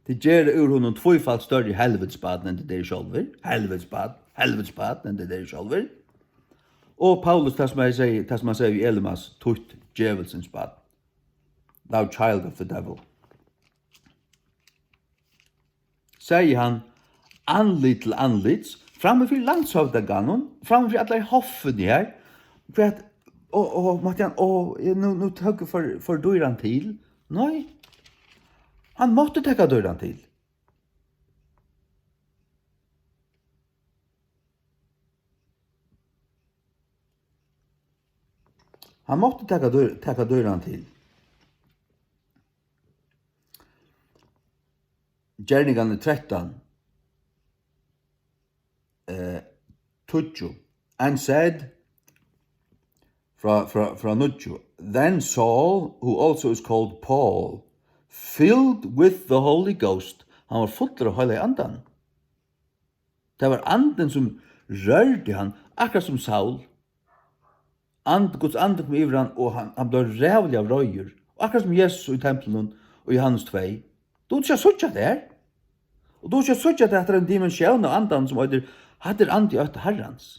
Tit gera úr honum tvífalt størri helvitisbarn enn tit eru sjálvir. Helvitisbarn, helvitisbarn enn tit eru sjálvir. Og Paulus, tað sum hann segði, tað sum hann segði við Elimas, títt djevulsins barn. Thou child of the devil. Segði hann, andlit til andlits, frammi fyri landshøvdinganum, frammi fyri allari hoffuni her, hvat, og, og mátti hann, og eg, nú, nú tók eg for, for dýran til. Nei, hann mátti taka dýran til. Hann mátti taka dýr-, taka dýran til. Gerningarnir trettan, eh, tíggju. And said, frá, frá, frá níggju. Then Saul, who also is called Paul, filled with the Holy Ghost, hann var fullur av Heilaga Andanum. Tað var Andin, sum rørdi hann, akkurát sum Saul. And-, Guds andi kom yvir hann, og hann, hann bleiv ræðuliga reiður. Og akkurát sum Jesus í templinum og Johannes tvey. Dugir tú ikki at síggja tað her? Og dugir tú ikki at síggja, at hetta er ein dimensión av Andanum, sum eitur, hatta er andi í ótta Harrans.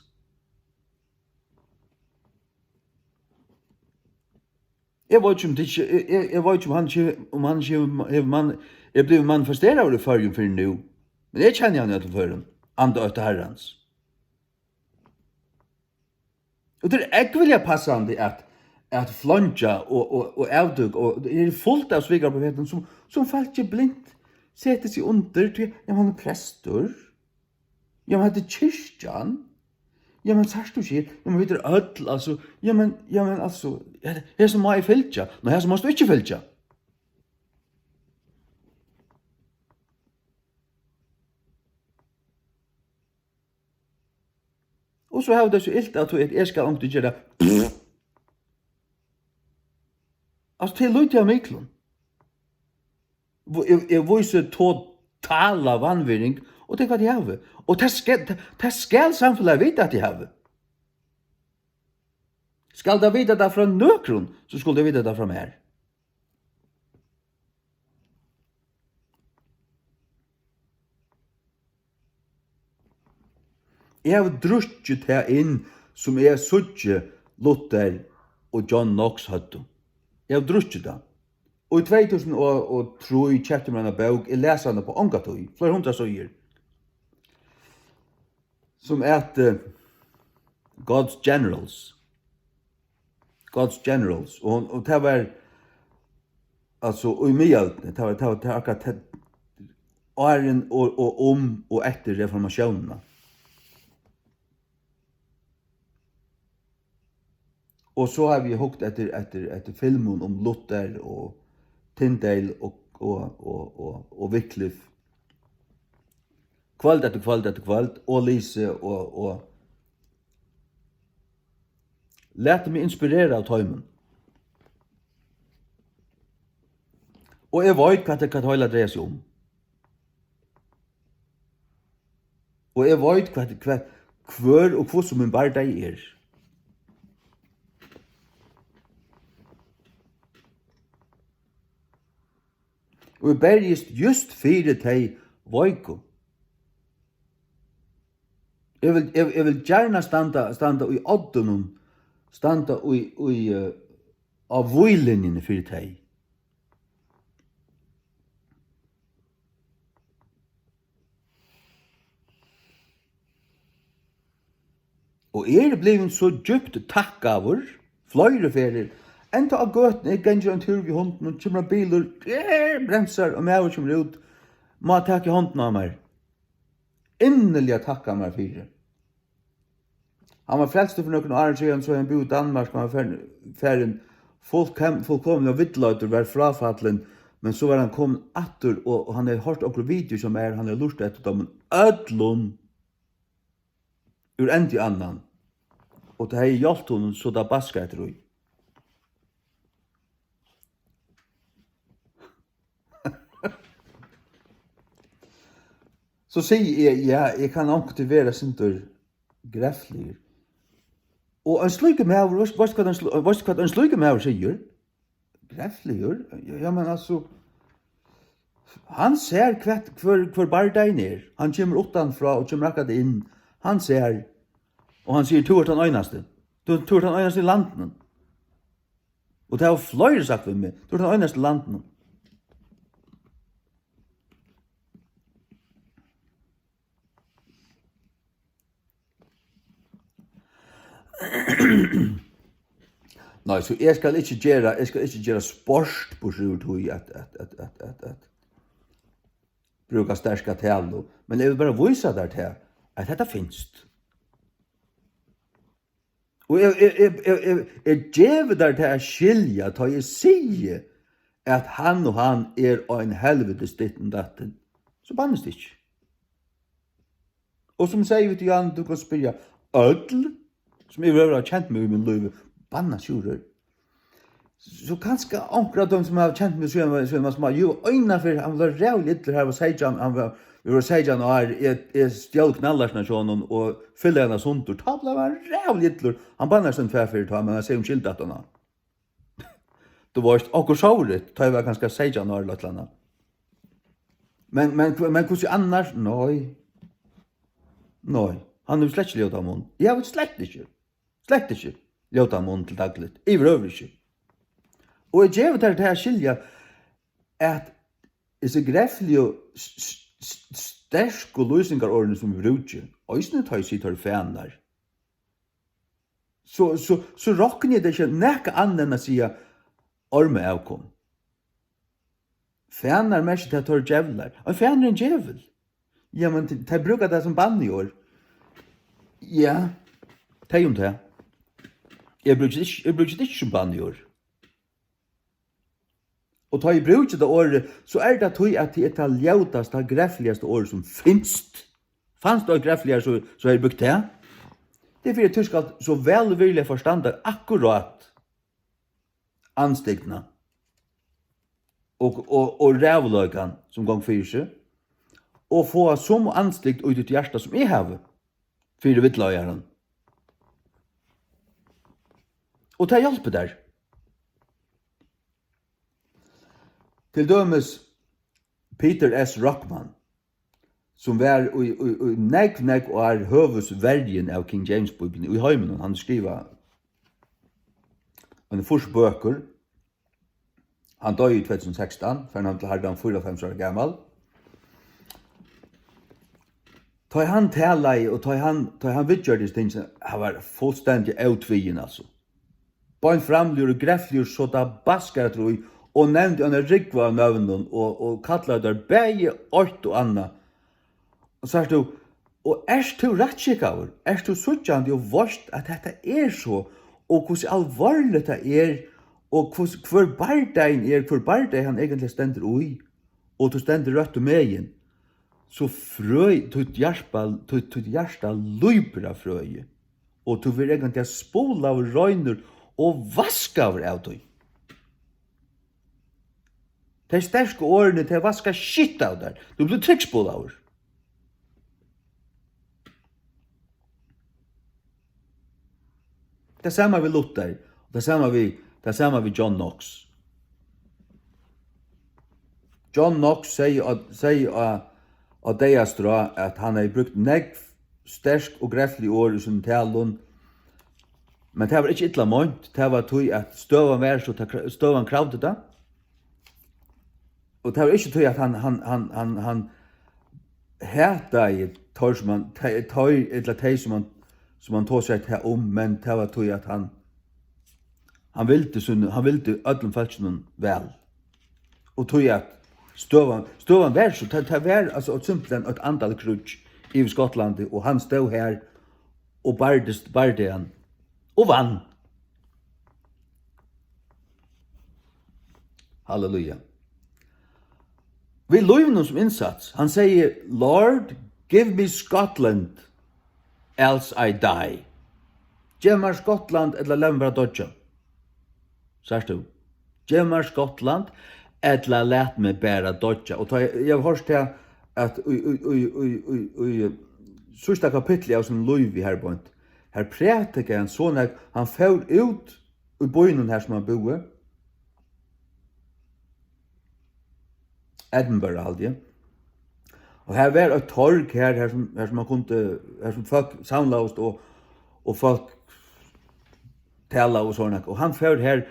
Eg veit ikki um tað ikki, eg, eg, eg veit ikki um hann ikki, um hann ikki hevur, hevur man-, er blivin manifesteraður í Føroyum fyrr nú. Men eg kenni hann í øllum førum, anda ótta Harrans. Og tað er ógvuliga passandi at, at fleingja og, og, og avdúka, og tað er fult av svikaraprofetum, sum, sum fólkið blint setir seg undir, tí, ja, hann er prestur. Ja, men hetta er kirkjan. Ja, men sært tú ikki? Ja, men vit eru øll, altso, ja, men, ja, men, altso, her, hesum má eg fylgja. Nei, hesum mást tú ikki fylgja. Og so hava tey so ilt av tí, at eg skal onkuntíð gera. Altso, tað er lítið av miklum. Eg, eg vísi to-, totala vanvirðing, og tað er hvat eg havi. Og tað skal, tað, tað skal samfelagið vita, at eg havi. Skal tað vita tað frá nøkrum, so skulu tey vita tað frá mær. Eg havi drukkið tað inn, sum eg síggi Luther og John Knox høvdu. Eg havi drukkið tað. Og í tvey túsund og trý keypti mær eina bók, eg las hana upp á onga tíð, fleiri hundrað síður, sum æt, eh, God's Generals. God's Generals. Og, og tað var, altso, í miðøldini, tað var, tað var, tað var akkurát tað, áðrenn og, og um og eftir reformatiónina. Og so havi eg hugt eftir, eftir, eftir filmum um Luther og Tyndale og, og, og, og, og Wycliffe. Kvøld eftir kvøld eftir kvøld, og lisið og, og latið meg inspirera av teimum. Og eg veit, hvat, hvat heila dreiar seg um. Og eg veit, hvat, hvat, hvør og hvussu mín bardagi er. Og eg berjist júst fyri tey veiku. Eg vil, eg, eg vil gjarna standa, standa í oddinum, standa í, í, eh, á víðlinjuni fyri tey. Og eg eri blivin so djúpt takkaður fleiri ferðir, enntá á gøtuni, eg gangi ein túr við hundinum, kemur ein bilur, eh, bremsar, og maður kemur út, má taka í hondina á mær. Inniliga takka mær fyri. Hann var frelstur fyri nøkrum árum síðan, so hann búði í Danmark, hann var farin, farin fullkom-, fullkomiliga villleiddur, var fráfallin, men so var hann komin aftur, og, og hann hevði hoyrt okkurt video hjá mær, hann hevði lurtað eftir teimum øllum úr endi í annan, og tað hevði hjálpt honum, so tað baskaði eftir í. So sigi eg, ja, eg kann onkuntíð vera eitt sindur grefligur. Og ein slíkur maður, veitst, veitst hvat ein slí-, veitst hvat ein slíkur maður sigur? Grefligur? Ja, ja, men altso, hann sær hvat, hvør, hvør bardagin er. Hann kemur uttanfrá og kemur akkurát inn. Hann sær, og hann sigur, "Tú ert tann einasti. Tú, tú ert tann einasti í landinum." Og tað hava fleiri sagt við meg, "Tú ert tann einasti í landinum." Nei, so eg skal ikki gera, eg skal ikki gera sport burtur úr tí at, at, at, at, at, at brúka sterka talu, men eg vil bara vísa tær tað, at hetta finst. Og eg, eg, eg, eg, eg, eg gevi tær tað at skilja, tá eg sigi, at hann og hann er ein helvitis ditten datten, so bannist ikki. Og sum eg segði við Jan, tú kanst spyrja øll, sum yvirhøvur hava kent meg í mínum lívi, banna sjúrður. So kanska onkur av teimum, sum hava kent meg síðan, síðan var smá, jú, einaferð, hann var ræðuliga illur, har var seytjan, hann var, eg var seytjan ár, eg, eg stjól knallertina hjá honum og filaði hana sundur, tá bleiv hann ræðuliga illur, hann bannaðist eini tvær ferðir tá, men hann segði umskylda aftaná. Tú veitst, okkurt sovorðið, tá eg var kanska seytjan ár ella eitt ella annað. Men, men, men hvussu annars? Nei. Nei, hann hevur slett ikki ljótan munn. Eg havi slett ikki, slett ikki ljótan munn til dagligt. Yvirhøvur ikki. Og eg gevi tær tað at skilja, at hesi grefligu, s-, s-, s-, sterku lýsingarorðini, sum eg brúki, eisini tá eg sigi, tær eru fanar, so, so, so rokni eg tað ikki nakað annað enn at siga ormaavkom. Fanar merkir tað, teir eru djevlar. Ein fanur er ein djevul. Ja, men t-, tey brúka tað sum banniorð. Ja, tey um tað. Eg brúki tað ikki, eg brúki tað ikki sum banniorð. Og tá eg brúki tað orðið, so er tað tí, at tað er tað ljótasta, grefligasta orðið, sum finst. Fanst tað grefligari, so, so hevði eg brúkt tað. Tað er fyri, at tú skalt so væl og virðiliga forstanda akkurát andstygdina og, og, og ræðuleikan, sum gongur fyri seg. og fáa somu andstygd í títt hjarta, sum eg havi fyri villleiðaran. Og tað hjálpir tær. Til dømis Peter S. Rockman, sum var í, í, í nógv, nógv ár høvuðsverjin av King James Bíbliuni í heiminum. Hann skrivaði eini fýrs bøkur. Hann doyði í tvey túsund og sekstan, farin hann til Harran, fýraoghálvfems ára gamal. Tá ið hann talaði, og tá ið hann, tá ið hann viðgjørdi hesi tingini, hann var fullstendiga ótvegin, altso. Beinframligur og grefligur, so tað baskar aftur í, og nevndi eina rúgvu av nøvnum, og, og kallaði teir bæði eitt og annað. Og sært tú, og ert tú rættskikkaður, ert tú síggjandi og veitst, at hetta er so, og hvussu alvorligt tað er, og hvussu, hvør bardagin er, hvør bardagi hann eigentliga stendur í, og tú stendur røttu megin, so frø, títt hjarta, títt, títt hjarta lýpur av frøi, og tú verður eigentliga spulaður reinur og vaskaður av tí. Tey sterku orðini, tey vaska skitt av tær. Tú blívur tryggspulaður. Tað sama við Luther. Tað sama við, tað sama við John Knox. John Knox segði á, segði á, á deyðastrá, at hann hevði brúkt nógv sterk og greflig orð í sínum talum, men tað var ikki illa meint. Tað var tí, at støðan var so, tað kra-, støðan kravdi tað. Og tað var ikki tí, at hann, hann, hann, hann, hann hataði teir, sum hann, te-, teir, ella tey, sum hann, sum hann tosaði tað um, men tað var tí, at hann, hann vildi sín, hann vildi øllum fólkinum væl. Og tí at støðan, støðan var so, tað, tað var altso eitt simpelthen eitt andaligt kríggj yvir Skotlandi, og hann stóð har og bardist, bardagan og vann. Halleluja. Við lívinum sum innsats, hann segði: "Lord, give me Scotland, else I die." Gev mær Skotland, ella lat meg bara doyggja. Sært tú? Gev mær Skotland, ella lat meg bara doyggja. Og tá eg, eg havi hoyrt tað, at í, í, í síðsta kapitli av sínum lívi her beint, har prætikaði hann so nógv, hann fór út í býnum har sum hann búði, Edinburgh, haldi eg. Og har var eitt torg her, har sum, har sum man kundi, har sum fólk savnaðust og, og fólk talaðu og sovorðið. Og hann fór her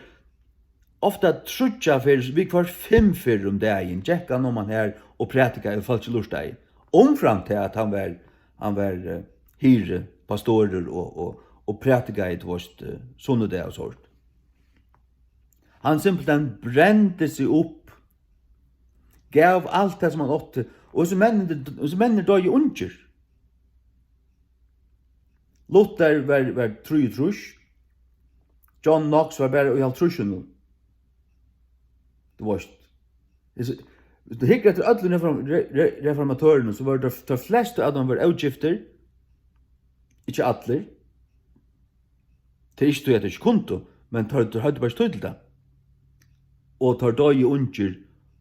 ofta tríggjar ferðir, viðhvørt fimm ferðir um dagin, gekk hann oman har og prætikaði, og fólk lurtaðu. Umframt tað at hann var, hann var, eh, hirði, pastorur og, og, og prætikaði, tú veist, eh, sunnudag og sovorðið. Hann simpelthen brendi seg upp, gav alt tað, sum hann átti, og hesir menninir, hesir menninir doyðu ungir. Luther var, var trýogtrýss, John Knox var bara í hálvtrýssunum. Tú veist, hvis, hvis tú hyggur eftir øllum reform-, re-, re-, reformatørunum, so vóru teir, teir flestu av teimum vóru ógiftir, ikki allir. Tað er ikki tí, at teir ikki kundu, men teir, teir høvdu bara ikki tíð til tað. Og teir doyðu ungir,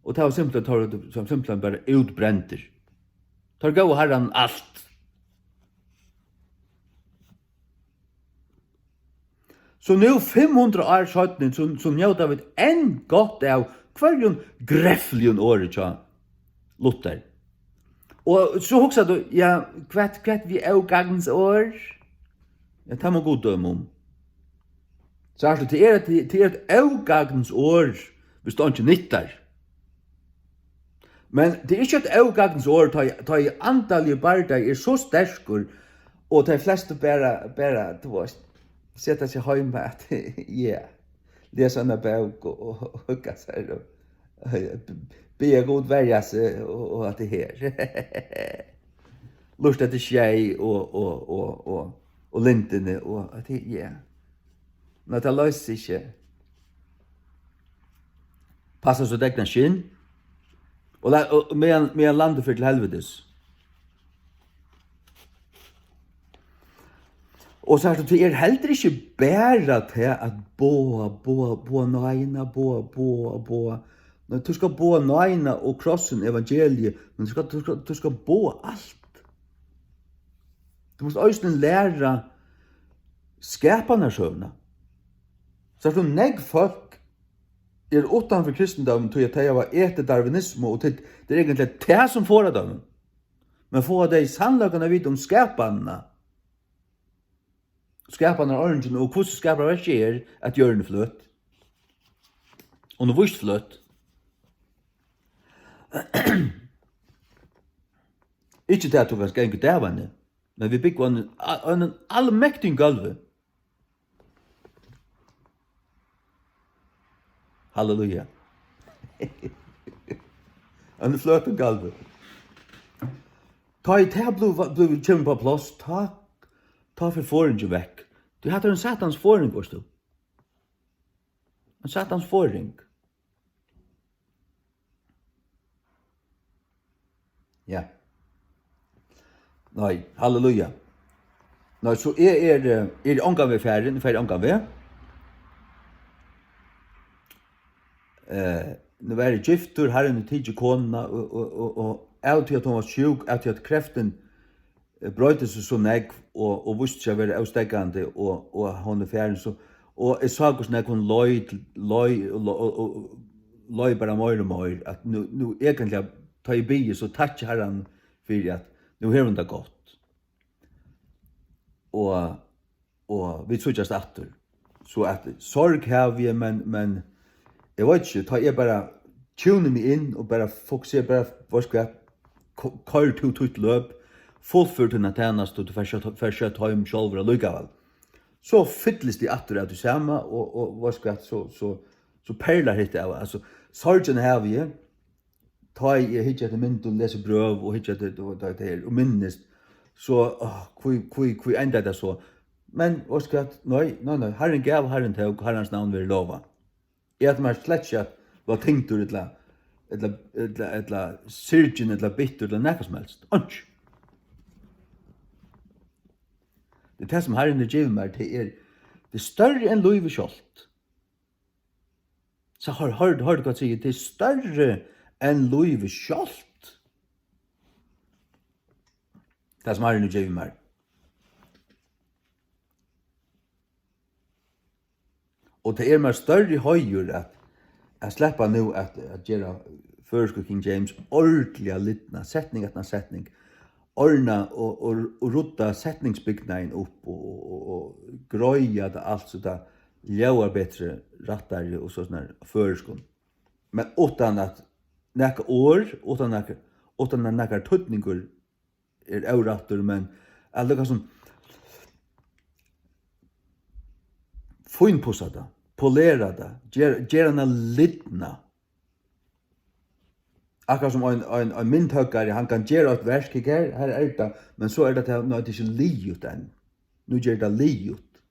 og tað var simpelthen, teir vóru simpelthen bara útbrendir. Teir góvu Harranum alt. So nú, fimm hundrað ár seinni, so, so njóta vit enn gott av hvørjum grefligum orði hjá Luther. Og so hugsar tú, ja, hvat, hvat við ógagns orð? Ja, tað má Gud døma um. Sært tú, tað er, tað, tað er eitt ógagns orð, hvis tað ikki nyttar. Men tað er ikki eitt ógagns orð, tá, tá ið andaligur bardagi er so sterkur, og tey flestu bara, bara, tú veist, seta seg heima at, ja, lesa eina bók og, og, og hugga sær og, og biðja Gud verja seg og, og alt tað her. Lurta eftir sjey og, og, og, og, og lindini og alt tað, ja. Men tað loysir seg ikki. Passa sítt egna skinn. Og la-, og meðan, meðan landið fer til helvitis. Og sært tú, tað er heldur ikki bara tað at boða, boða, boða, nei, nei, boða, boða, boða. Nei, tú skalt boða náðina og krossin, evangeliið, men tú skalt, tú skalt, tú skalt boða alt. Tú mást eisini læra skapanarsøguna. Sært tú, nógv fólk eru uttan fyri kristindómin, tí at tey hava etið darwinismu, og tað, tað er eigentliga tað, sum forðar teimum. Men fáa tey sannleikan at vita um skapanina, skapanarorðingina, og hvussu skaparverkið er, at jørðin er fløt. Hon er víst fløt. Ikki tað, at tú kanst ganga í davanni, men vit búgva á einum, á einum almektigum gólvi. Halleluja. Á einum fløtum gólvi. Tá ið tað blívur, blívur, kemur upp á pláss, tá, tá fer forðingin vekk. Tí hatta er ein satans forðing, veitst tú. Ein satans forðing. Ja. Nei, halleluja. Nei, so eg er, eh, eg eri ongan veg farin, eg fari ongan veg. Eh, nú var eg giftur, Harrin hevur tikið konuna, og, og, og, og av tí at hon var sjúk, av tí at kreftin, eh, broytti seg so nógv og, og vísti seg at vera ósteðgandi, og, og hon er farin, so, og eg sá, hvussu nógv hon leið, leið, og, og, og, og leið bara meir og meir, at nú, nú eigentliga, tá eg biði, so takki Harran fyri, at nú hevur hon tað gott. Og, og vit síggjast aftur. So at sorg havi eg, men, men eg veit ikki, tá eg bara tjúni meg inn og bara fokuseri, bara, veitst hvat, ko-, koyr tú títt løp, fullfør tína tænastu, tú fert skjótt, fert skjótt heim sjálvur allíkavæl. So fyllist eg aftur av tí sama, og, og veitst hvat, so, so, so perlar hitt av, altso, sorgina havi eg, tá eg hyggi eftir myndum, lesi brøv og hyggi eftir, og, og, og, og minnist, so, áh, hví, hví, hví endar tað so? Men, veitst hvat, nei, nei, nei, Harrin gav, Harrin tók, Harrans navn verði lovað. Eg ætli mær slett ikki at vera tyngdur ella, ella, ella, ella syrgin, ella bittur, ella nakað sum helst. Einki. Tað er tað, sum Harrin hevur givið mær, tað er, tað er størri enn lívið sjálvt. So hoyr, hoyr, hoyr, hvat eg sigi, tað er størri enn lívið sjálvt. Tað, sum Harrin hevur givið mær. Og tað er mær størri heiður at, at sleppa nú at, at gera føroysku King James ordiliga lidna, setning eftir setning, ordna og, og, og rudda setningsbygnaðin upp og, og, og, og greiða tað alt, so tað ljóðar betri, rættari og so, sovorðið á føroyskum. Men uttan at nakað orð, uttan at, uttan at nakar týdningur er órættur, men at líkasum fínpussa tað, polera tað, ger, gera hana lidna. Akkurát sum ein, ein, ein myndhøggari, hann kann gera eitt verk, hygg her, her er tað, men so er tað, tað, nei, tað er ikki liðugt enn. Nú ger tað liðugt.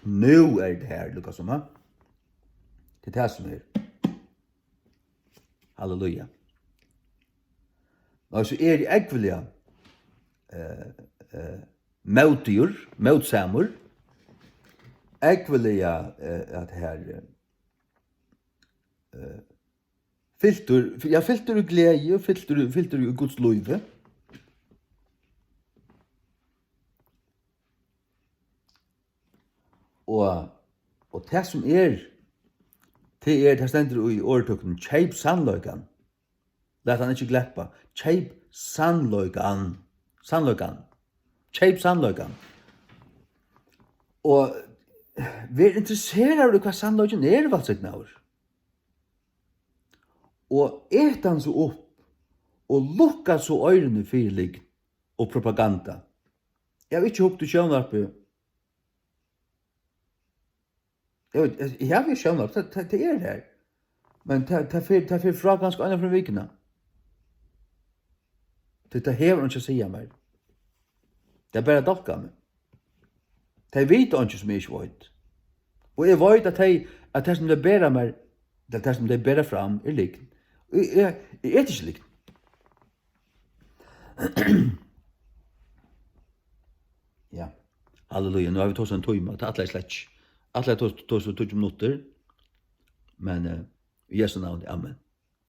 Nú er tað her, líkasum, ha? Tað er tað, sum er. Halleluja. Nei, so eri eg ógvuliga, eh, eh, mótigur, mótsamur, ógvuliga, eh, at her, eh, fyltur, ja, fyltur í gleði og fyltur, fyltur í Guds lívi. Og, og tað sum er, tað er, tað stendur í orðtøkunum, keyp sannleikan. Lat hann ikki gleppa. Keyp sannleikan. Sannleikan. Keyp sannleikan. Og ver interesseraður í, hvat sannleikin er, vælsignaður. Og et hann so upp, og lukka so oyruni fyri lygn og propaganda. Eg havi ikki hugt í sjónvarpið. Eg veit, eg, eg havi ikki sjónvarp, tað, tað, tað er har. Men tað, tað fer, tað fer frá kanska eina ferð um vikuna. Tí tað hevur einki at siga mær. Tað er bara at dálka meg. Tey vita einki, sum eg ikki veit. Og eg veit, at tey, at tað, sum tey bera mær, tað, tað, sum tey bera fram, er lygn. Eg, eg, eg eti ikki lygn. Ja. Halleluja. Nú hava vit tosað ein tíma. Tað ætlaði eg slett ikki. Ætlaði at tos-, tosa í tíggju minuttir. Men, eh, í Jesu navni. Amen.